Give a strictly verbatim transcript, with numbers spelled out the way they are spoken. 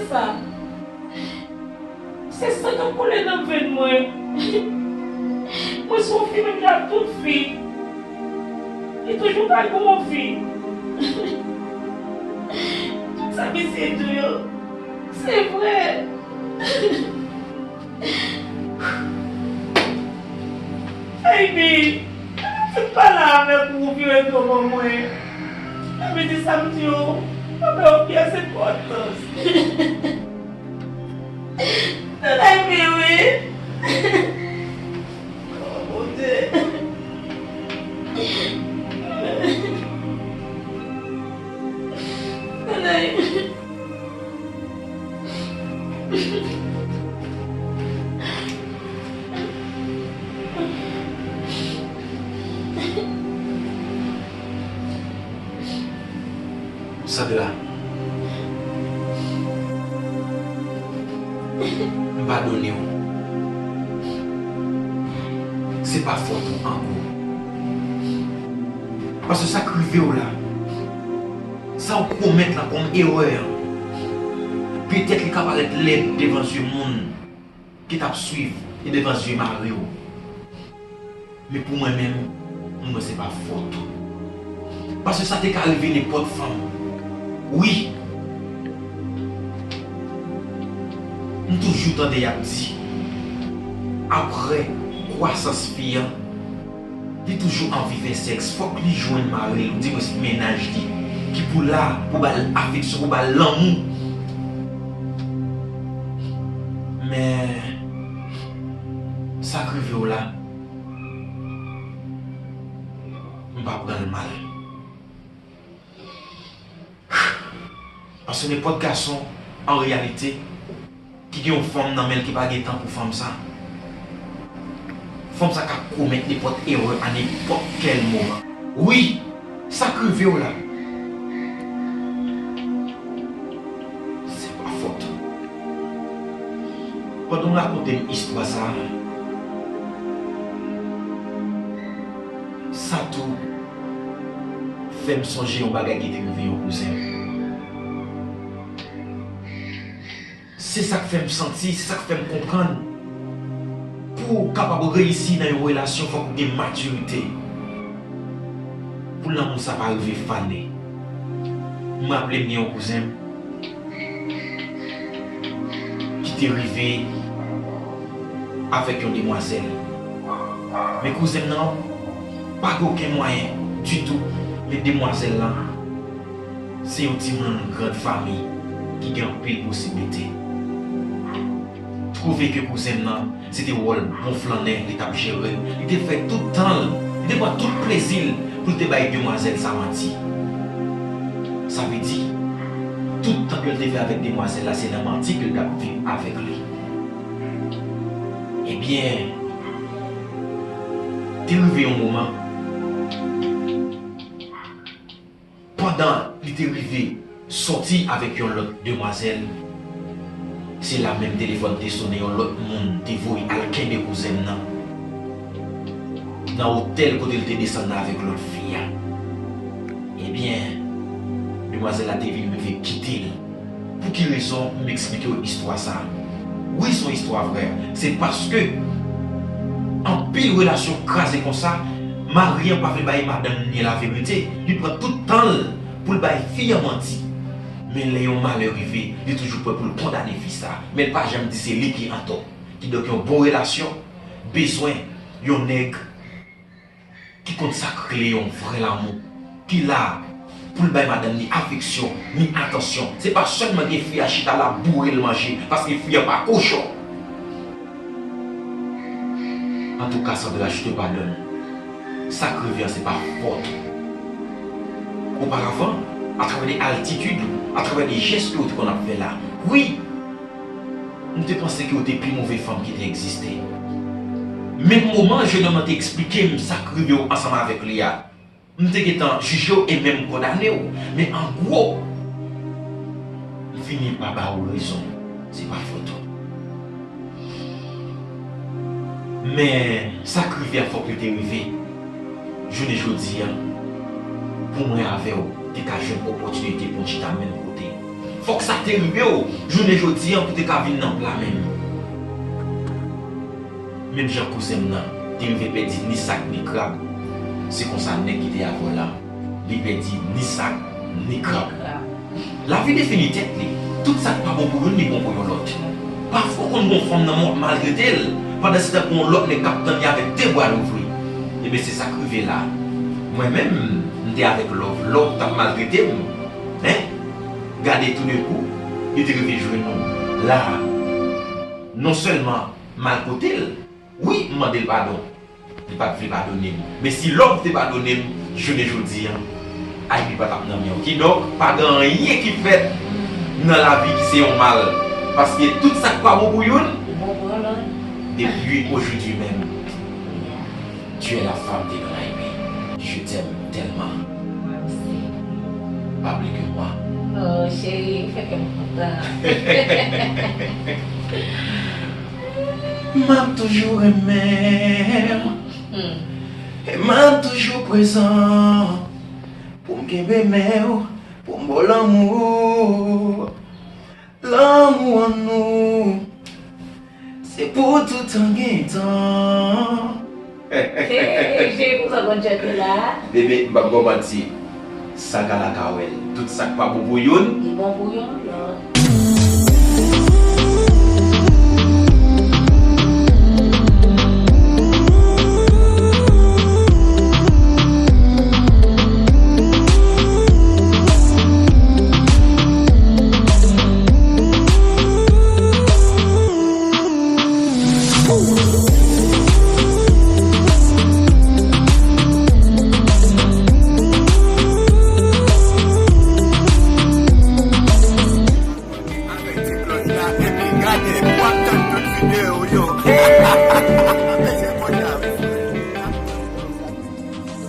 Sa, se san k ap koule nan venn mwen. Mwen se yon fi menm jan ak tout fi. Li toujou pral pou yon fi. Tout sa misye di yo, se vre. Baby, m ap fin pale avèk ou, ou vire do ban mwen. Baby, di sa m di w, m ap ba w pyès enpòtans. Baby, wi. Oh, Bondye. Baby. Sandra, m padone w. Se pa fòt ou ankò. Paske sa k rive w la, sa w komèt la kòm erè an, petèt li ka parèt lèd devan zye moun ki t ap swiv e devan zye mari w. Men pou mwen menm, m wè se pa fòt ou. Paske sa te ka rive nenpòt fanm. Wi. M toujou tande y ap di, apre kwasans fi an, li toujou anvi fè sèks, fòk li jwenn mari l, oudimwens mennaj li, ki pou la pou ba l afeksyon, pou ba l lanmou. Men, sa k rive w la, m pa pran l mal. Paske nenpòt gason, an reyalite, ki gen yon fanm nan men l ki pa gen tan pou fanm sa, fanm sa ka komèt nenpòt erè a nenpòt kèl moman. Wi, sa k rive w la, se pa fòt ou. Pandan w rakonte m istwa sa a, sa tou fè m sonje yon bagay ki te rive yon kouzen m. Se sa k fè m santi, se sa k fè m konprann, pou w kapab reyisi nan yon relasyon, fòk ou gen matirite. Pou lanmou sa pa rive fane. M raple m gen yon kouzen m ki te rive avèk yon demwazèl. Men kouzen m nan pa gen okenn mwayen ditou. Men demwazèl lan, se yon timoun gran fanmi ki gen anpil posiblite. Twouve ke kouzen m nan, se te wòl bon flannè li t ap jere. Li te fè tout tan l, li te pran tout plezi l pou l te bay demwazèl sa manti. Sa vle di, tout tan ke l te fè avèk demwazèl la, se nan manti ke l t ap viv avèk li. Ebyen, te rive yon moman, pandan li te rive sòti avèk yon lòt demwazèl, se la menm telefòn te sonnen, yon lòt moun te voye al kenbe kouzen m nan, nan otèl kote l te desann nan avèk lòt fi a. Ebyen, demwazèl la te vin rive kite l. Pou ki rezon m eksplike w istwa sa a? Wi, se yon istwa vrè. Se paske anpil relasyon kraze konsa, mari an pa vle bay madanm li laverite, li pran tout tan l pou l bay fi an manti. Men lè yon malè rive, li toujou prè pou l kondane fi sa a. Men l pa janm di se li ki antò. Kidonk, yon bon relasyon bezwen yon nèg ki konn sa k rele yon vrè lanmou, ki la pou l bay madanm li afeksyon, ni atansyon. Se pa sèlman gen fi a chita la boure l manje, paske fi a pa kochon. Antouka, Sandra, je te pardonne. Sa k rive an, se pa fòt ou. Oparavan, atravè de atitid ou, atravè de jès ke w te konn ap fè la, wi, m te panse ke w te pi move fanm ki te egziste. Menm moman jenòm nan te eksplike m sa k rive w ansanm avèk li a, m te gentan jije w e menm kondane w. Men an gwo, m fini pa ba w rezon. Se pa fòt ou. Men sa k rive a fòk li te rive. Jounen jodi a, pou mwen avè w te ka jwenn opòtinite pou n chita menm kote. Fòk sa te rive w jounen jodi an pou te ka vin nan pla menm. Menm jan kouzen m nan te rive pèdi ni sak ni krab, se konsa nèg ki te avè w la, li pèdi ni sak ni krab. Lavi defini tèt li. Tout sa k pa bon pou youn, li bon pou yon lòt. Pafwa w konn gen yon fanm nan men w ap maltrete l, pandan se tan gen yon lòt nèg k ap tann li avèk de bra louvri. Ebyen, se sa k rive la. Mwen menm, m te avèk Love, Love t ap maltrete m. Hein? Gade toudenkou, li te rive jwenn nou la. Non sèlman m al kote l, wi, m mande l padon. Li pa t vle padone m. Men si Love te padone m, jounen jodi an, Ayiti pa t ap nan men w. Kidonk, pa gen anyen ki fèt nan lavi ki se yon mal. Paske tout sa k pa bon pou youn, depi aujourd'hui même, tu es la femme de Grand Aimé. Je t'aime tellement. Pas plus que moi. Oh, chéri, ou fè kè m kontan. M ap toujou renmen w. Hmm. E m ap toujou prezan pou m kenbe men w, pou m ba w lanmou. Lanmou an nou, se pou toutan gen tan. Hey, Jay, pou sa konn chante la. Bebe, m p ap ba w manti. Saga la ka wè l. Tout sa k pa bon pou youn, li bon pou yon lòt. Avèk ti klòch la, epi gade, w ap tann tout videyo yo.